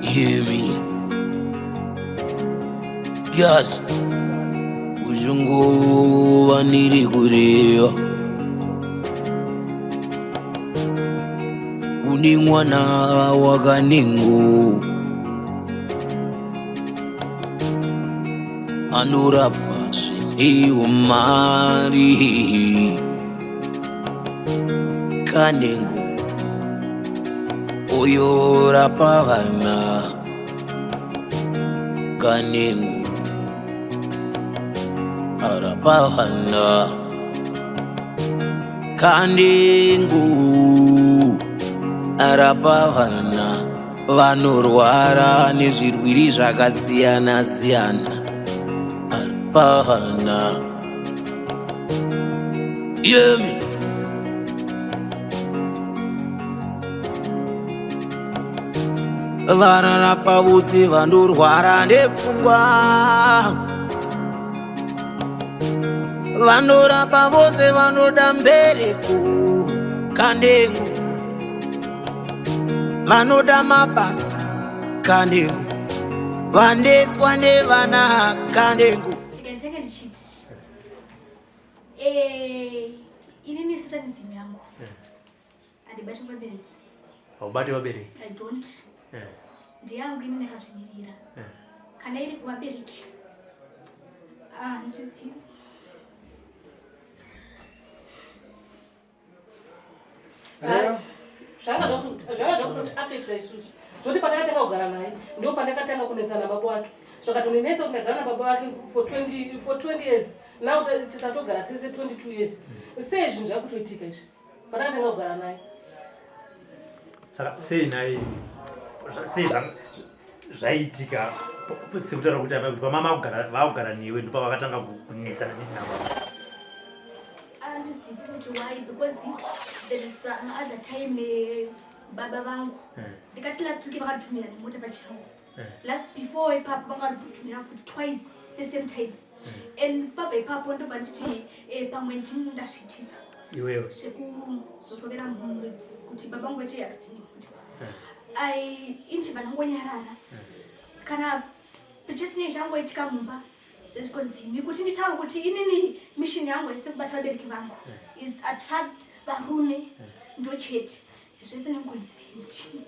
Hear me. Yes. Uzunguva ndiri kureva. Kune mwana wakanengo anorapa zvine umari kanengo uyorapa vana kanengo arapa vana kanengo arapa vana vanorwara nezvirwiri zvakasiyana siyana arapa vana yemi vararapa vose vanorwara nepfungwa vanorapa vose vanoda mbereko kanengo vanoda mabasa kanengo vandeswa nevana kanengo ndikanditanga ndichiti eh, inini satanism yangu handibati vabereki. Haubati vabereki? I don't. Ndiyangu ini ndakazvimirira. Kana iri kuvabereki handizivi. Zvanga zvakutoti affecta isusu zvoti pandakatanga kugara naye ndipo pandakatanga kunetsana nababa wake zvakatondinetsa kuti ndagara nababa vake for 20, for 20 years now tatogara tese 22 years sei zvinhu zvakutoitika izvi Pandakatanga kugara naye. Saka sei naye sei zvaiitika sekutaura kuti amai kuti pamama vakugara newe ndipo vakatanga kunetsana nenavo. Andizivi kuti why because there is some other time eh, baba vangu eh. ndikati last week vakatumira nemota pachangu eh. last before ipapo vanga vari futi twice the same time mm. and pabva ipapo ndobva nditi eh, pamwe ndini ndasvitisa iwewe zvekurovera mhombe kuti baba vangu vaite accident kuti eh. ai inchibva ndangonyarara eh. kana pechesine changoitika mumba zvezvikonzini kuti nditaure kuti inini mission yangu haisi kubata vabereki vangu is attract varume ndochete zvese nengonzindi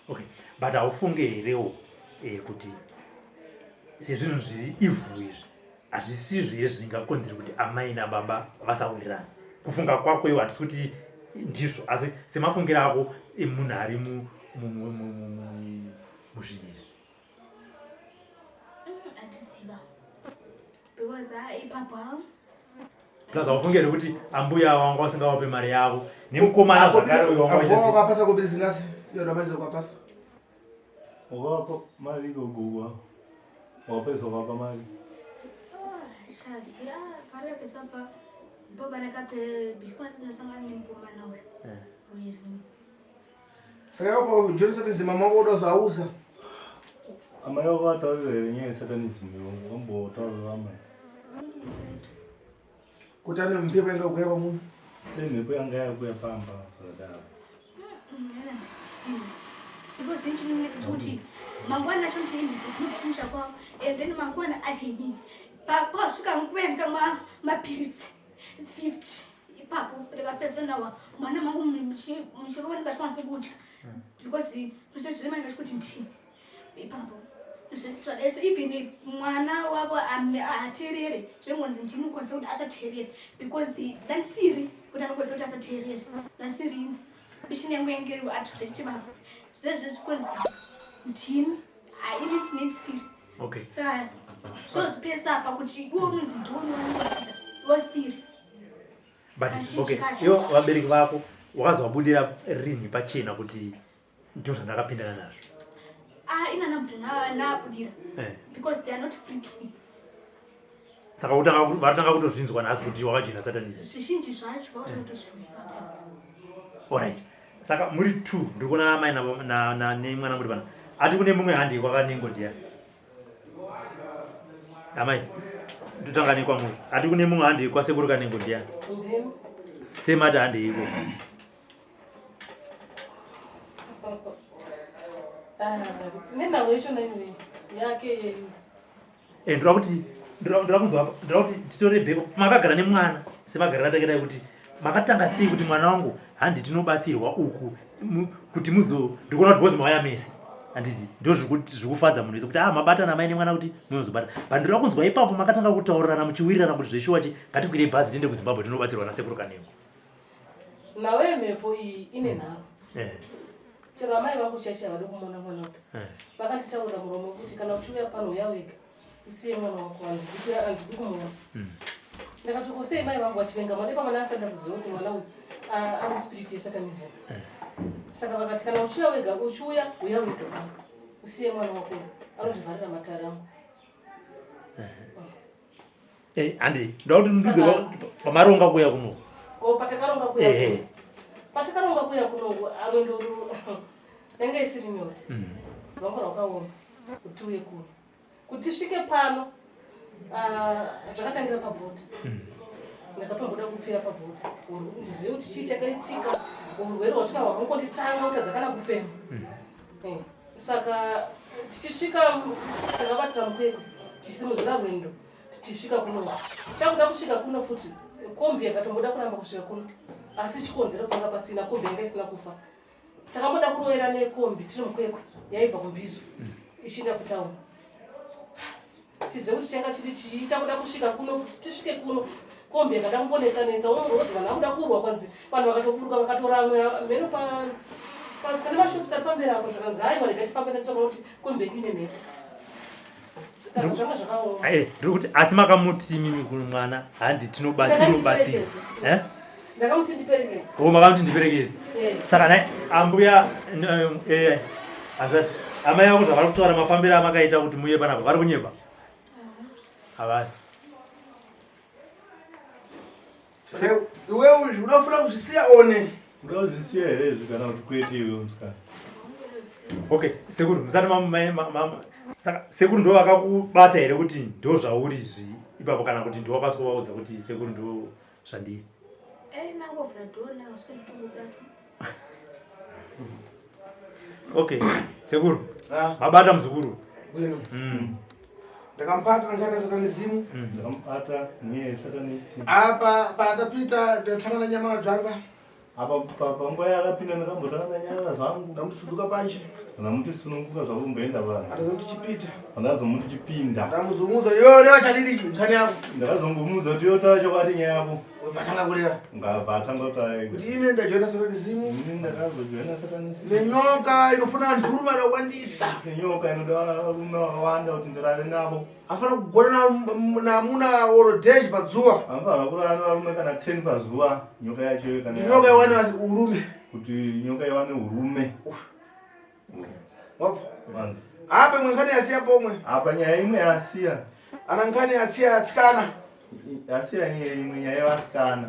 Okay, but haufunge herewo eh, kuti sezvinhu zviri ivhu izvi hazvisizvo here zvingakonzera kuti amai nababa vasawirirana? Kufunga kwako iwo hatisi kuti ndizvo, asi semafungiro ako emunhu ari muzvinhu izvi. Handiziva because ah, ipapo ah, Plus haufunge here kuti ambuya wanga usingavape mari yavo nemukomana zvakare uyo wanga uchiziva. Wakapasa kopiri singasi iyo ndamaliza kwapasa. Wakapa mari gogo wapesa wakapa mari. Ah, shazi ah, pari pesa pa baba nakape before tinasangana nemukomana uyu. Eh. Uyu. Saka yako Johnson mama wako uda zauza. Amai wako vataurira here nyaya yesatanism wambotaurira amai. Kuti ane mhepo yanga kuya pamunhu. Sei mhepo yanga yakuya pamba zvakadaro. Because then chinonetsa chekuti mangwana acho ndine mhepo dzinobva kumusha kwavo and then mangwana ave inini. Pasvika nguva yandikamwa mapiritsi 50 ipapo ndikapedza nawa mwana mangu muchirova ndikachikwanisa kudya because zvezvema ndikachikuti ndini ipapo zvesitwadaiso even mwana wavo ateerere zvengonzi ndini ukwanisa kuti asateerere because ndandisiri kuti anokwanisa kuti asateerere ndandisiri mishini yangu yange iri attractive vanhu zvezvezvikonzi ndini haini ndisiri okay saka zvozipesa apa kuti iwe unonzi ndiwe wasiri but okay iwo vabereki vako wakazovabudira rinhi pachena kuti ndizvo zvandakapindana nazvo ah ina nabudira eh. because they are not free to me saka vatanga kutozvinzwa nhasi kuti wakajoina satanism zvizhinji zvacho vakutanga kutozviwepa alright saka muri two ndiri kuona amai nemwana muri pana ati kune mumwe handi kwakanengo ndiya amai ndotanga nekwamuri ati kune mumwe handi kwasekuru kanengo ndiya semati handi iko Ah, nenhau yacho naiwe yake yeyu. Eh, ndoda kuti ndoda kunzwa, ndoda kuti titore bheko. Makagara nemwana semagariro atakaita kuti makatanga sei kuti mwana wangu handi tinobatsirwa uku kuti muzo ndikuona kuti bozi mauya mese handiti ndo zvikufadza munhu wese kuti ah mabatana mai nemwana kuti munozobata but ndoda kunzwa ipapo makatanga kutaurirana muchiwirirana kuti zveshuwa chi ngatikwirei bhazi tiende kuZimbabwe tinobatsirwa nasekuru Kanengo. Nawe mhepo iyi ine nharo. Eh. Chero amai vangu chaicho havadi kumuona mwana uyu. Eh. Vakanditaurira muromo kuti kana uchiuya pano uya wega usiye mwana wako, handidi kumuona. Ndakati ko sei mai vangu vachivenga mwana ipa mwana asada kuziva kuti mwana uyu ane spirit yesatanism. Saka vakati kana uchiuya wega, uchiuya uya wega pano usiye mwana wako anondivharira matare angu. Eh, handi ndoda kuti ndudze pamaronga kuya kuno. Ko patakaronga kuya kuno. Patakaronga kuya kuno rwendo renge isiri nyore. Rwanga rwakaoma kuti uye kuno. Kuti tisvike pano zvakatangira pabhodha. Ndakatomboda kufira pabhodha. Ndizive kuti chii chakaitika, urwere hwachona hwakangonditanga kutadza kana kufema. Saka tichisvika takabatira mukwekwe tichisimudzira rwendo tichisvika kuno. Takuda kusvika kuno futi kombi yakatomboda kuramba kusvika kuno, asi chikonzero panga pasina, kombi yanga isina kufa. Takamboda kurovera nekombi tiri mukwekwe yaibva kuMbizo ichienda kutauni. Tizive kuti changa chiri chii. Takuda kusvika kuno futi tisvike kuno kombi yakada kumbonetsa netsa unorodzi vanhu vakuda kurwa kwanzi vanhu vakatoburuka vakatoramwa mheno pane mashops ari pamberi apo zvakanzi haiwa rega tifambe netsoka nokuti kombi yedu ine mhepo. Saka zvanga zvakaoma. Eh, ndiri kuti asi makamuti imimi kumwana handi tinobatsira. Eh? Ndakamuti ndiperekedze. Oh, makamuti ndiperekedze. Eh. Saka nai ambuya eh azati amai vako zvavari kutaura mafambiro amakaita kuti muye panapa vari kunyepa? Havasi. Saka iwewe unofuna kuzvisiya one. Unoda kuzvisiya here izvi kana kuti kwete iwe musikana? Okay, sekuru musati saka sekuru ndo vakakubata here kuti ndo zvauri izvi ipapo kana kuti ndo wakasikovaudza kuti sekuru ndo zvandiri? Nangovhura dhoo nakasvika nditongobatwa. Okay, sekuru. Ah. Mabata muzukuru. Bwino. Ndakamupata ndakaita satanism. Ndakamupata mweya yesatanist. Apa patapita ndatanga nanyamara dzanga. Apa panguva yakapinda ndakambotanga ndanyarara zvangu. Ndamusudzuka panje. Ndamuti sununguka zvako kumboenda vanhu. Atazomuti chipita. Ndazomuti chipinda. Ndamuzomuudza iwe reva chadiri nkhani yako. Ndakazongomuudza kuti yotaura chokwadi nyaya yako. Vatanga kureva. Ngabva atanga kutaura. Kuti ine ndajoina satanism. Ini ndakazojoina satanism. Nenyoka inofuna nhurume akawandisa. Nenyoka inoda varume vakawanda kuti ndirare navo. Afana kugona namuna oro dash pazuva. Anofanira kurara nevarume kana 10 pazuva nyoka yacho iyo kana nyoka iwane urume. Kuti nyoka iwane urume. Wabva. Vanhu. Apa imwe nkhani yasiya pomwe. Apa nyaya imwe yasiya. Ana nkhani yasiya atsikana. Yasiya nyaya imwe nyaya yevasikana.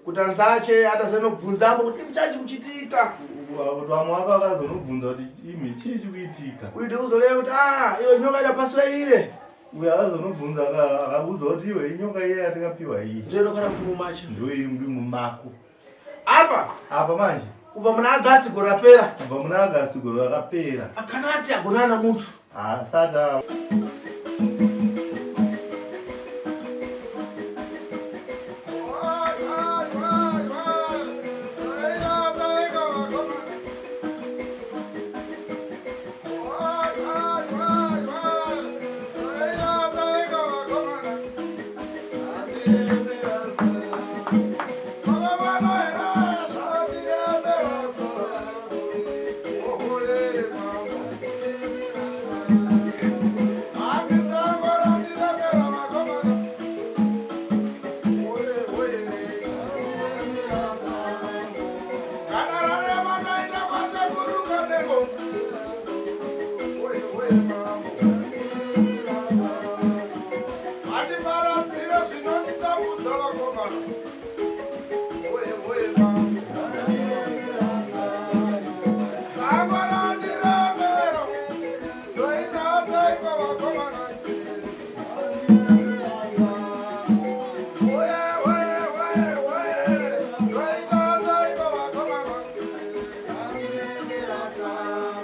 Kuti anzache atazanobvunza kuti imuchachi kuchitika. Kuti vamwe vako vakazonobvunza kuti imi chii chikuitika. Uyu ndikuzoreva kuti ah iyo nyoka ida pasi vaire. Uyu akazonobvunza akaudzwa kuti iwe inyoka iye yatakapiwa iyi. Ndiyo inokwana kuti mumache. Ndiyo iri mudumbu mako. Apa. Apa manje. Kubva muna August gore rapera. Kubva muna August gore rakapera. Akanati agonana namuntu. Asati.